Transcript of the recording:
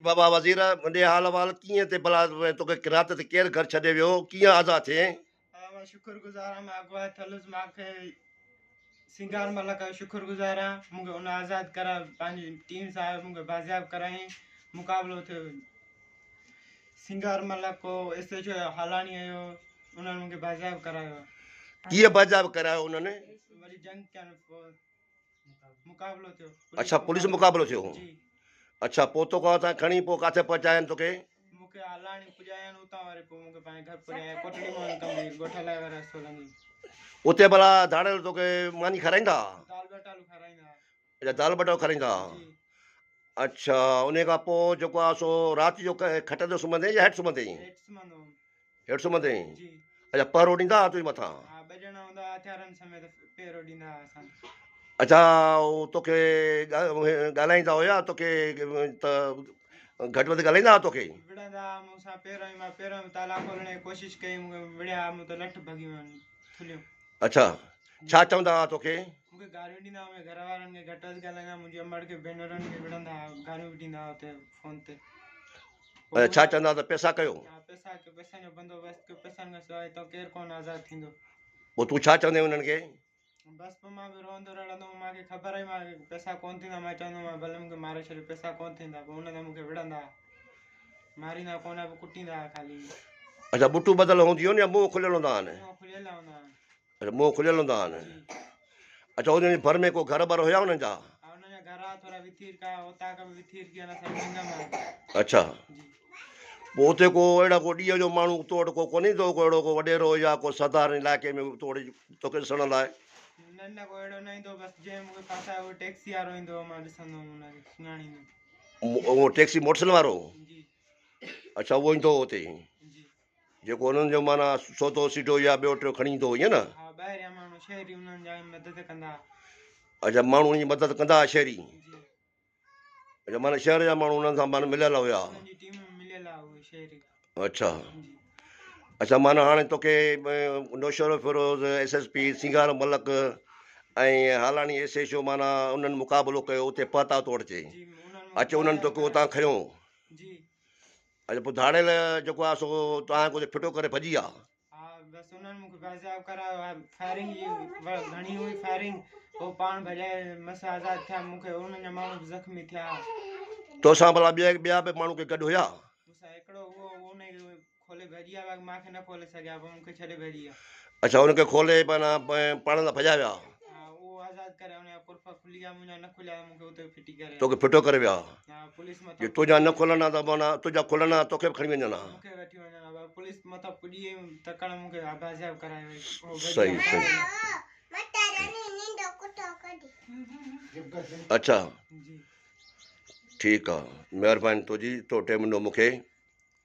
بابا وزير، ڏي حال احوال، ڪيئن تي ڀلا توکي رات تي ڪير گهر ڇڏي ويو، ڪيئن آزاد ٿئين؟ مان شڪر گذار آهيان، مان اغوا ٿيل هيس، مان کي سينگار ملڪ جو شڪر گذار آهيان، مون کي ان آزاد ڪرايو، پنهنجي ٽيم سان آيو، مون کي بازياب ڪرايائين، مقابلو ٿيو، سينگار ملڪ هو، ايس ايڇ او هالاڻي هيو، انهن مون کي بازياب ڪرايو. ڪيئن بازياب ڪرايو انهن؟ وري جنگ ڪيان پوء مقابلو ٿيو. اڇا پوليس مقابلو ٿيو. جي. اڇا پوء توکان اتان کڻي پوء ڪاٿي پهچاين توکي؟ مون کي هالاڻي پڄاين اتان وري پوء مون کي پنهنجي گهر پڄايا ڪوٽڙي موهن ڪنڀير ڳوٺ لاء وارا سولنگي. اتي ڀلا ڌاڙيل توکي ماني کارائيندا؟ دال ٻٽالو کارائيندا. اڇا دال ٻٽالو کارائيندا. جي. اڇا انهي کان پوء جيڪو آ سو رات جو کٽ تي سمهندين يا هيٺ سمهندين؟ هيٺ سمهندو هوم. هيٺ سمهندين؟ جي. اڇا پهرو ڏيندا ها تنهنجي مٿان؟ ها ٻه ڄڻا هوندا هئا هٿيارن سميت پهرو ڏيندا هئا اسان کي. اڇا هو توکي ڳالهائيندا هيا توکي ته گهٽ وڌ ڳالهائيندا هئا توکي؟ وڙهندا هئا مون سان پهريون مان پهريون تالا کولڻ جي ڪوشش ڪئي مون کي وڙهيا مون ته لٺ ڀڳي ويون ٿلهيون. اڇا ڇا چوندا هئا توکي؟ مون کي گاريون ڏيندا هئا منهنجي گهر وارن کي گهٽ وڌ ڳالهائيندا هئا منهنجي امڙ کي ڀينرن کي وڙهندا هئا گاريون به ڏيندا هئا اتي فون تي. اڇا ڇا چوندا هئا ته پئسا ڪيو؟ ها پئسا ڪيو پئسن جو بندوبست ڪيو پئسن کان سواء هتان ڪير ڪونه آزاد ٿيندو. پوء تون ڇا چوندين انهن کي؟ بس پوء مان به روئندو رڙندو هوم مان کي خبر هئي مان کي پئسا ڪونه ٿيندا مان چوندو هوم ڀلي مون کي ماري ڇڏيو پئسا ڪونه ٿيندا پوء ان تي مون کي وڙهندا هئا ماريندا ڪونه هئا پوء ڪٽيندا هئا خالي. اڇا ٻٽون ٻڌل هونديون هيون يا منهن کليل هوندا هئن؟ منهن کليل هوندا هئن. اڇا منهن کليل هوندا هئن. جي. اڇا انهن جي ڀر ۾ ڪو گهر ٻر هيا انهن جا؟ ها انهن جا گهر هئا ٿورا وٿير ڪا اوطاق به وٿير ڪي هن سڀ ننگ مان. اڇا. جي. پوء اتي ڪو اهڙا ڪو ڏينهن جو ماڻهو تو وٽ ڪو ڪونهي ايندو هو ڪو اهڙو ڪو وڏيرو يا ڪو سردار ان علائقي ۾ تو وٽ توکي ڏسڻ لاء؟ نه نه ڪو اهڙو نه ايندو هو بس جنهن مون کي ڦاسايو اهو ٽيڪسي وارو ايندو هو مان ڏسندو هوم ان کي سڃاڻيندو هوم. اهو ٽيڪسي موٽر سائيڪل وارو؟ جي. اڇا اهو ايندو هو اتي؟ جي. جيڪو انهن جو معنيٰ سودو سيڍو يا ٻيو ٽيو کڻي ايندو هو ائين نه؟ ها ٻاهريان ماڻهو شهري انهن جا مدد ڪندا ها. اڇا ماڻهو انهن جي مدد ڪندا ها شهري؟ جي. اڇا معنيٰ شهر جا ماڻهو انهن سان معنيٰ مليل هيا. انهن جي ٽيم ۾ مليل ها اهي شهري. اڇا جي. اڇا معنيٰ هاڻي توکي Naushahro Feroze S S P Singar Malik ۽ Halani S H O معنيٰ انهن مقابلو ڪيو اتي پهتا تو وٽ اچي جي انهن اچي انهن توکي اتان کنيو. جي. اڇا پوء ڌاڙيل جيڪو آهي سو توهان کي اتي ڦٽو ڪري ڀڄي ويا. ها بس انهن مون کي بازياب ڪرايو ها فائرنگ جي گهڻي هئي فائرنگ پوء پاڻ ڀڄائي مس آزاد ٿيا مون کي انهن جا ماڻهو به زخمي ٿيا. توسان ڀلا ٻيا به ماڻهو ڪي گڏ هيا؟ مون سان هڪڙو هو اهو ان کي کولي ڀڄي ويا باقي مان کي نه کولي سگهيا پوء مون کي ڇڏي ڀڄي ويا. اڇا ان کي کولي معنيٰ پاڻ سان ڀڄا ويا. ها اهو آزاد ڪري ان جا قلف کلي ويا منهنجا نه کليا ته مون کي اتي ڦٽي ڪري توکي ڦٽو ڪري ويا. ها پوليس مٿان جي تنهنجا نه کلن ها ته معنيٰ تنهنجا کلن ها توکي به کڻي وڃن ها. مون کي وٺي وڃن ها پر پوليس مٿان پڄي وئي تڪڙ مون کي بازياب ڪرائي وئي هو ڀڄي صحيح ويا. صحيح اڇا جي. ٺيڪ آ مهرباني تنهنجي تو ٽيم ڏنو مون کي.